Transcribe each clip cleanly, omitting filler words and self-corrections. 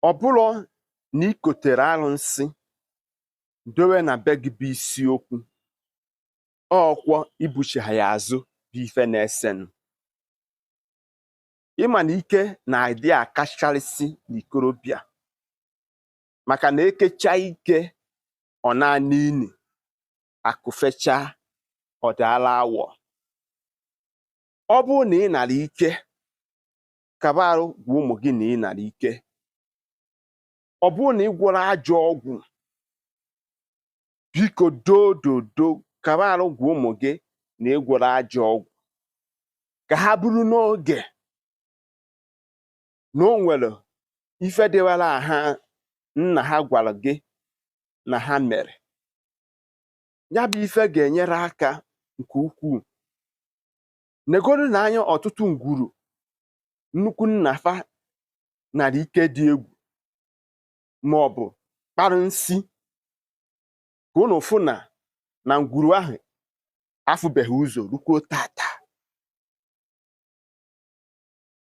Ọ bụrọ na i kotere arụnsị dowe na be gị bụ isiokwu, ọkwọ ibuchi ha ya azụ bụ ife na-esenụ. Ịma na ike na-adị akacharịsị n'ikorobịa, maka na ekecha ike ọ naa n'ini, akụ fechaa ọ daala awọ. Ọ bụrụ na ị nara ike, kaba arụ gwa ụmụ gị na ị nara ike. Ọ bụrụ na ị gwọrọ ajọ ọgwụ, biko doo dodo, kaba arụ gwa ụmụ gị na ị gwọrọ ajọ ọgwụ, ka ha bụrụ n'oge na o nwere ife dịwara ha nna ha gwara gị na ha mere. Ya bụ ife ga-enyere aka nke ukwuu. Negodu na anya ọtụtụ ngwuru nnukwu nna fa nara ike dị egwu ma ọ bụ kparụ nsi, ka unu fụ na na ngwuru ahụ afụbeghị ụzọ rukwuo tata.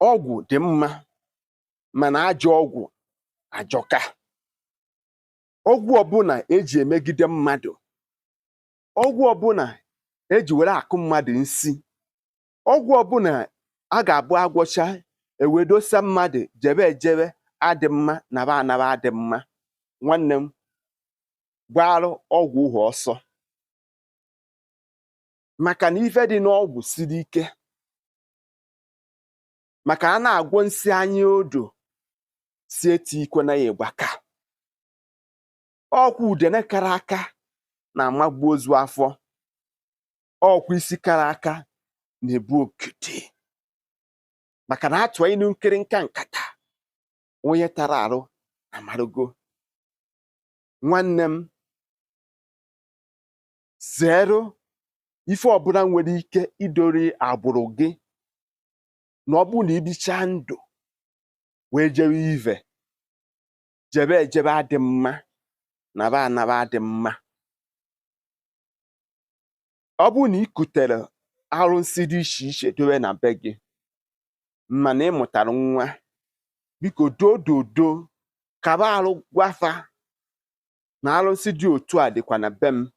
Ọgwụ dị mma, mana ajọ ọgwụ ajọka. Ọgwụ ọbụla eji emegide mmadụ, ọgwụ ọbụla eji were akụ mmadụ nsi, ọgwụ ọbụla a ga-abụ agwọcha ewedosa mmadụ jebe ejebe adị mma, naba anaba adị mma. Nwanne m, gbaarụ ọgwụ ụhụ ọsọ, maka na ife dị n'ọgwụ siri ike. Maka a na-agwọ nsị anya odo si eti ikwe na ya ịgbaka. Ọkwa udene kara aka na-amagbu ozu afọ, ọkwa isi kara aka na-ebu okiti. Maka na atụọ inu nkịrịnka nkata, onye tara arụ amarugo. Nwanne m, zerụ ife ọbụla nwere ike idori agbụrụ gị na ọ bụrụ na ibichaa ndụ wee jewe ive, jebe ejebe adị mma, naba anaba adị mma. Ọ bụrụ na ị kutere arụnsị dị iche iche dowe na be gị, mana ị mụtara nwa, biko doo dodo, kaba arụ gwafa na arụnsị dị otu a dịkwa na be m,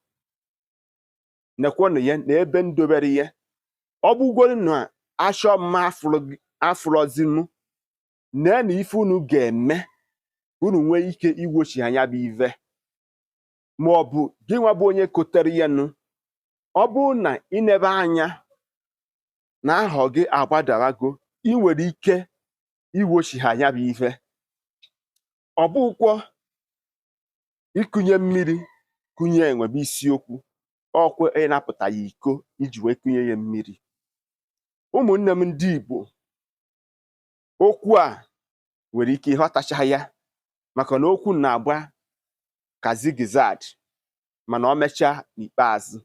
nekwanụ ya na ebe m dobere ya. Ọ bụgoro na achọ mma afụrọzinụ, nee na ife unu ga-eme ka unu nwee ike igbochi ha ya bụ ive. Ma ọ bụ gị nwa bụ onye kotere ya nụ, ọ bụrụ na ị nebe anya na ahọ gị agbadarago, ị nwere ike igbochi ha ya bụ ife. Ọ bụkwọ ikunye mmiri kunye enwe bụ isiokwu, ọkwa ịnapụta ya iko iji wee kunye ya mmiri. Ụmụnne m ndị Igbo, okwu a nwere ike ịghọtacha ya, maka na okwu na-agba ka zigzag, mana o mechaa n'ikpeazụ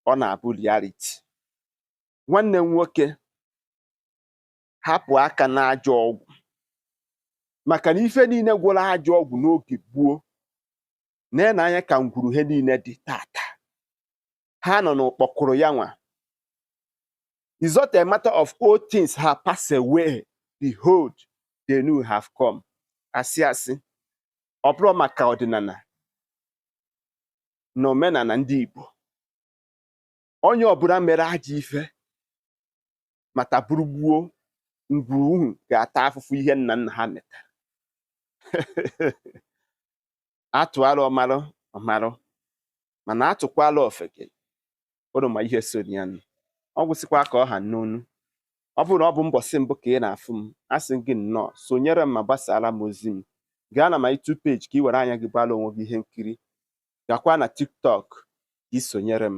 ọ na-abụ reality. Nwanne m nwoke, hapụ aka n'ajọ ọgwụ, maka na ife niile gwọrọ ajọ ọgwụ n'oge gboo, nee na anya ka ngwuru he niile dị tata. Ha nọ n'ụkpọkụrụ ya nwa. It's not a matter of old things have passed away, behold, the new have come. Asị asị, ọ bụrụ maka ọdịnala na omenala ndị Igbo, onye ọbụla mere ajọ ife mata bụrụ gbuo ngwuru ga-ata afụfụ ihe nna nna ha metara. Atụara ọmarụ ọmarụ, mana atụkwala ofeke ụnụ ma ihe so ya nụ. Ọ gwụsịkwa ka ọ ha n'onu. Ọ bụrụ na ọ bụ mbọsị mbụ ka ị na-afụ m, asị gị nnọọ, sonyere m ma gbasara m ozi m. Gaa na my YouTube page ka ị were anya gị gbara onwe gị ihe nkiri. Gakwa na TikTok ka ị sonyere m.